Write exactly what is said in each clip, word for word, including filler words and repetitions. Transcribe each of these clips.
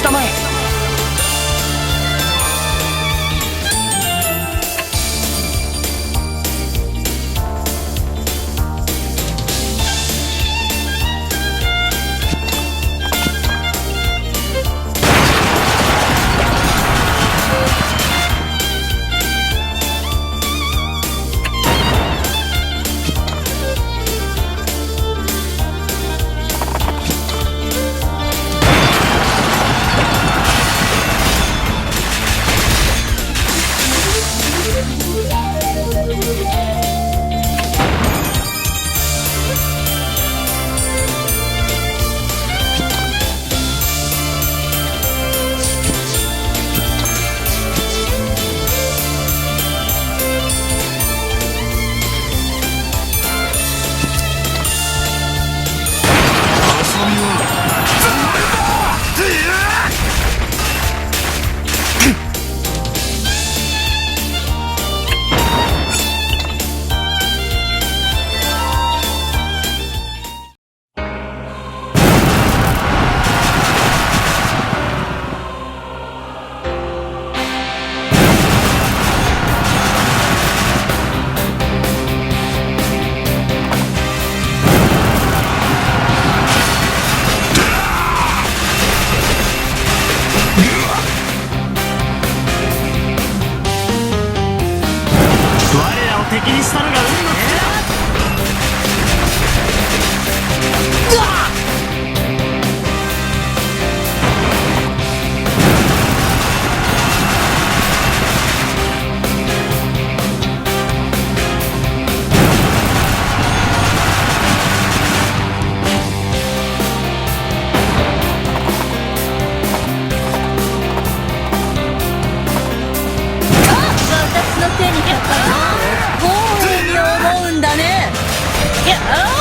たまえ。 我らを敵にしたのが運の尽きだ。私の手にかかる。光栄に思うんだね。いや、ああ。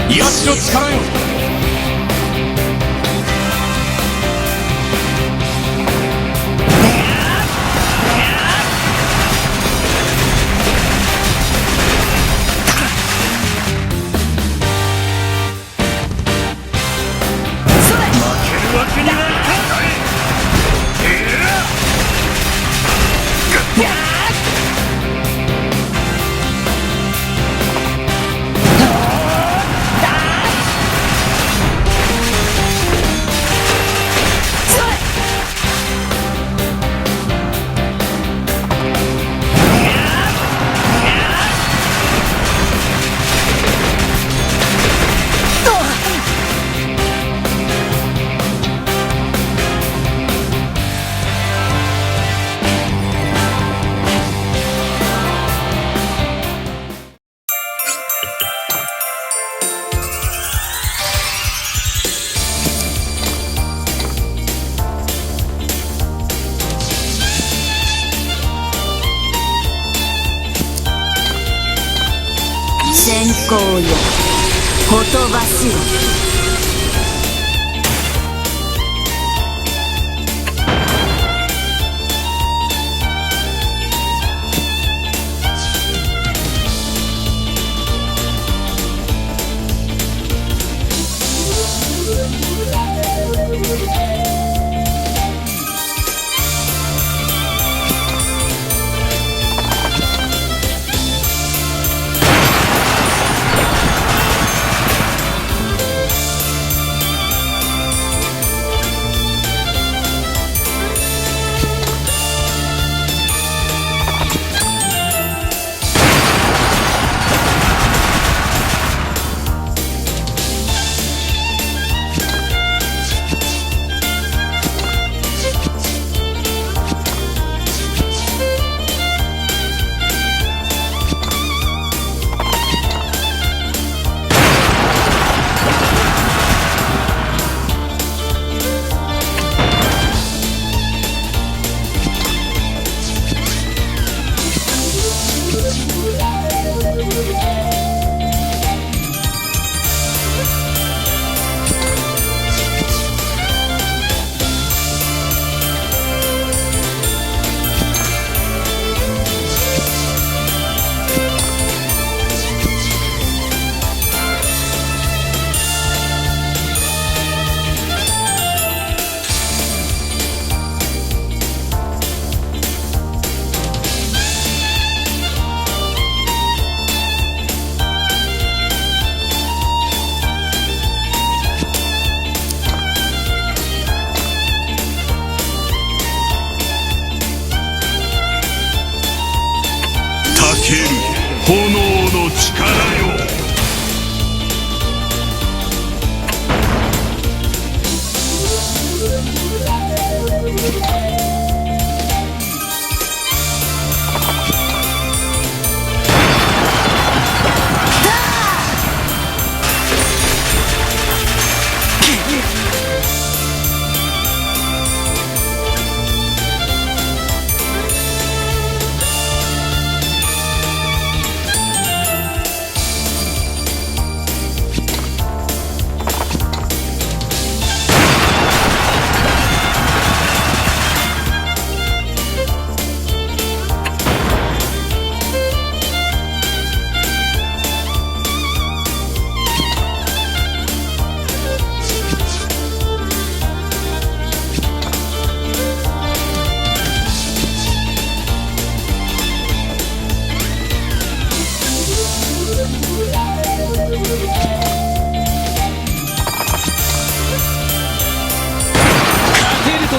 癒しの力よ。負けるわけにはいかない。先行よ、ほとばしろ。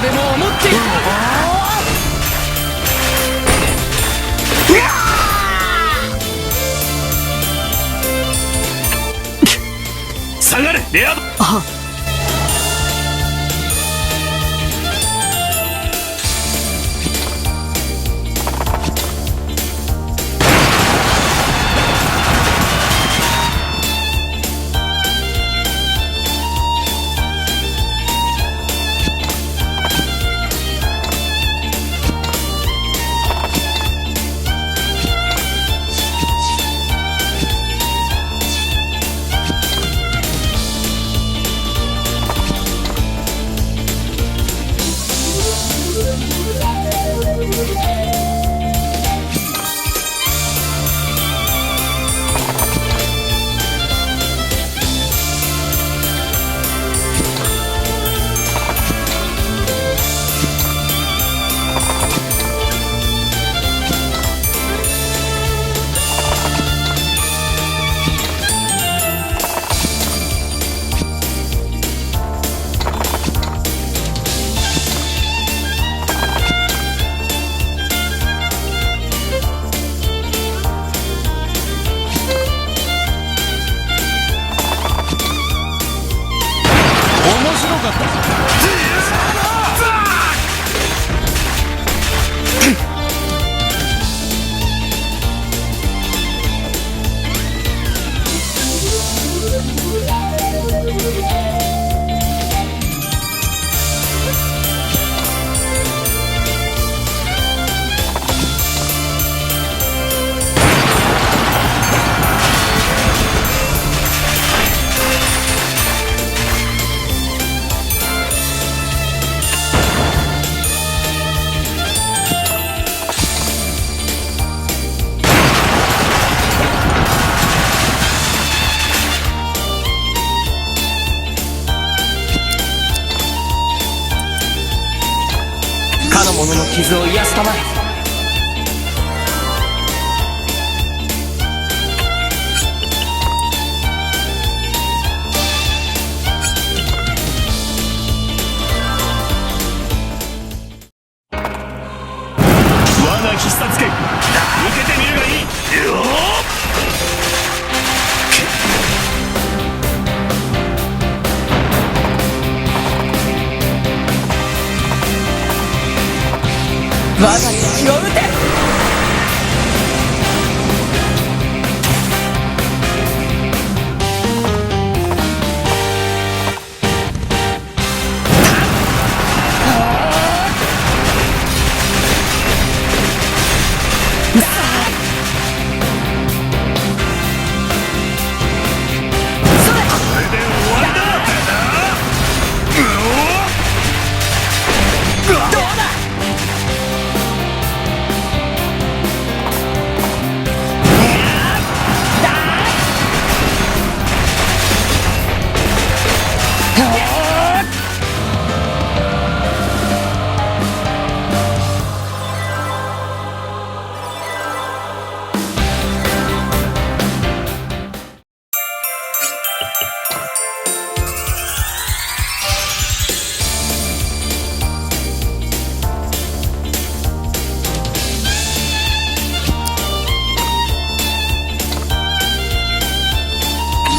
でも思っていたのか。下がれ、レア。あ。 面白かった。かの者の傷を癒したまえ。 我が必殺拳、受けてみるがいい。よっ。我が敵を討て。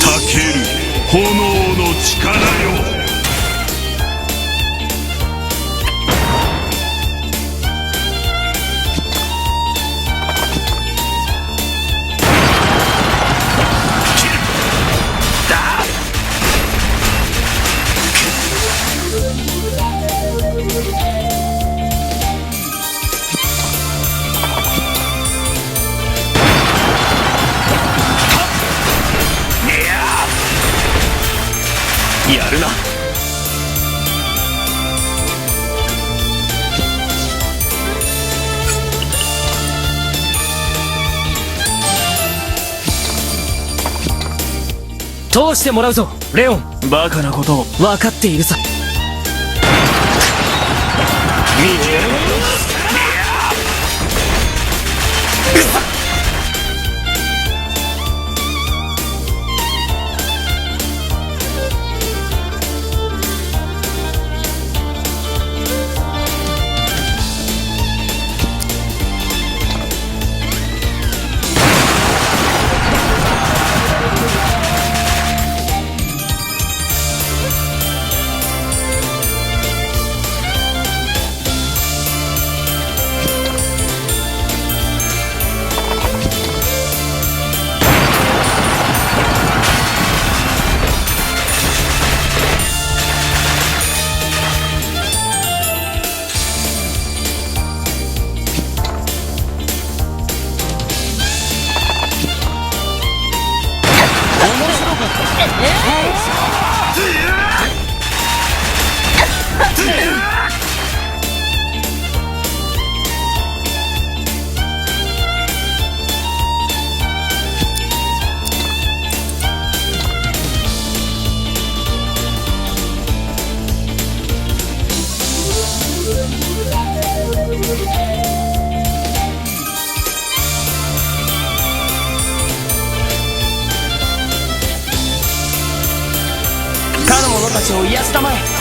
たける炎の力よ。 やるな。 通してもらうぞ、レオン。バカなことを。分かっているさ。見てやる。Toya sta mae,